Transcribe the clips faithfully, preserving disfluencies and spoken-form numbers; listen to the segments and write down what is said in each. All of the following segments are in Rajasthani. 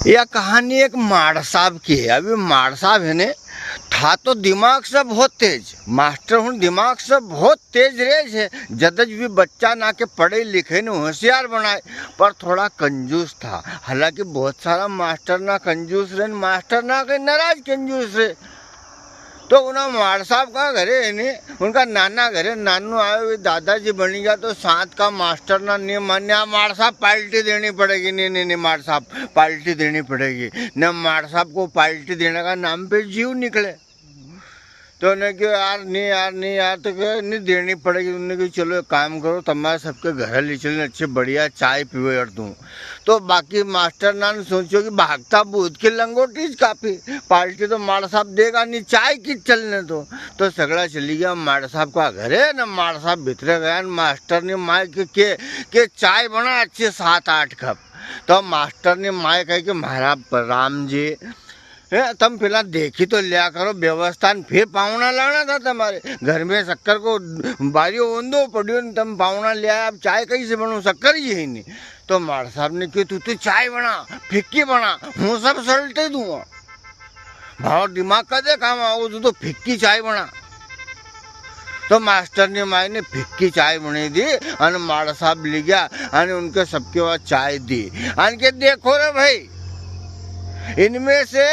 या कहानी एक माड़ साहब की है। अभी माड़ साहब है ने, था तो दिमाग से बहुत तेज, मास्टर हुण दिमाग से बहुत तेज रहे छे। जद ज भी बच्चा ना के पढ़े लिखे ने होशियार बनाए, पर थोड़ा कंजूस था। हालांकि बहुत सारा मास्टर ना कंजूस रहे, मास्टर ना के नाराज कंजूस रहे। तो उना माड़ साहब का घरे है ने, उनका नाना घरे नानू आयो, वे दादाजी बनी गया, तो साथ का मास्टर ना नी मान्या, माड़ साहब पार्टी देनी पड़ेगी, नी, नी, नी, माड़ साहब पार्टी देनी पड़ेगी। ने माड़ साहब को पार्टी देने का नाम पे जीव निकले। तो उन्हें क्यो, "यार, नी यार, नी यार," तो कहे, "नी देनी पड़ेगी।" उन्हें क्यो, "चलो एक काम करो, तमारे सबके घरे ले चलने अच्छी बढ़िया चाय पीवे और दूं।" तो बाकी मास्टर ना ने सोचो कि भागता भूत की लंगोटी ज काफी, पार्टी तो माड़ साहब देगा नी, चाय की चलने दो। तो सगळा चली गया माड़ साहब का घरे, ने माड़ साहब भीतरे गया, ने मास्टर ने माय के, के, के चाय बना अच्छी सात आठ कप। तो मास्टर ने माय कहे कि "महाराज राम जी, ए, तम पेला देखी तो लिया करो व्यवस्था, ने फिर पावणा लाना था तमारे। घर में शक्कर को बारियो ओंदो पड़ियो, ने तम पावणा ले आया, अब चाय कैसे बनूं, शक्कर ही है नी।" तो माड़ साहब ने कयो, "तू तो चाय बना, फिक्की बना, हूँ सब सलटे दूंगा। भाव दिमाग का दे काम आओ, तू तो फिक्की चाय बना।" तो मास्टर ने माय ने फिक्की चाय बनी दी, अन माड़ साहब ले गया, अन उनके सबके वहाँ चाय दी, अन के, "देखो रे भाई, इनमें से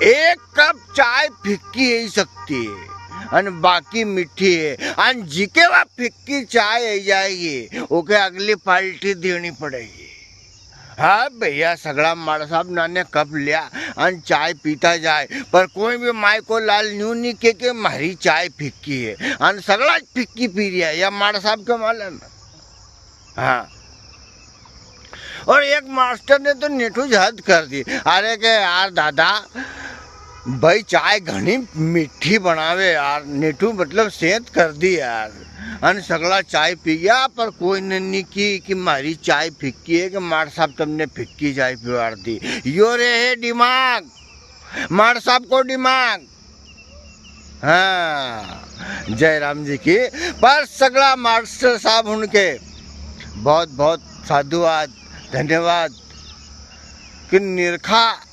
एक कप चाय फिक्की ही सकती है, अन बाकी मीठी है, अन जिके वहाँ फिक्की चाय आई जाएगी, ओके अगली पार्टी देनी पड़ेगी।" हाँ भैया, सगळा माड़ साहब ना ने कप लिया अन चाय पीता जाए, पर कोई भी माय को लाल न्यू नी के, के म्हारी चाय फिक्की है, अन सगळा फिक्की पी रिया है, या माड़ साहब के मालूम है। हाँ, और एक मास्टर ने तो नेठू ज हद कर दी। अरे के यार दादा, भाई चाय घणी मीठी बनावे यार, नेठू मतलब सेंत कर दी यार। अन सगळा चाय पी गया, पर कोई ने नी की कि म्हारी चाय फिक्की है, कि माड़ साहब तमने फिक्की चाय पिवाड़ दी। यो रे है दिमाग, माड़ साहब को दिमाग। हाँ, जय राम जी की। पर सगळा मास्टर साहब उनके बहुत बहुत साधुवाद, धन्यवाद। कि निरखा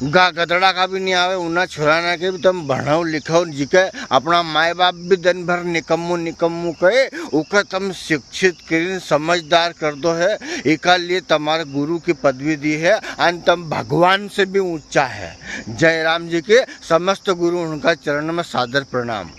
गा गदड़ा का भी नी आवे, उना छोरा ना के भी तम भणाओ लिखाओ, जिके अपना माय बाप भी दिन भर निकम्मो निकम्मो कहे, उके तम शिक्षित करीन समझदार कर दो है, इका लिए तमारे गुरु की पदवी दी है, अन तम भगवान से भी ऊंचा है। जय राम जी के। समस्त गुरु उनका चरण में सादर प्रणाम।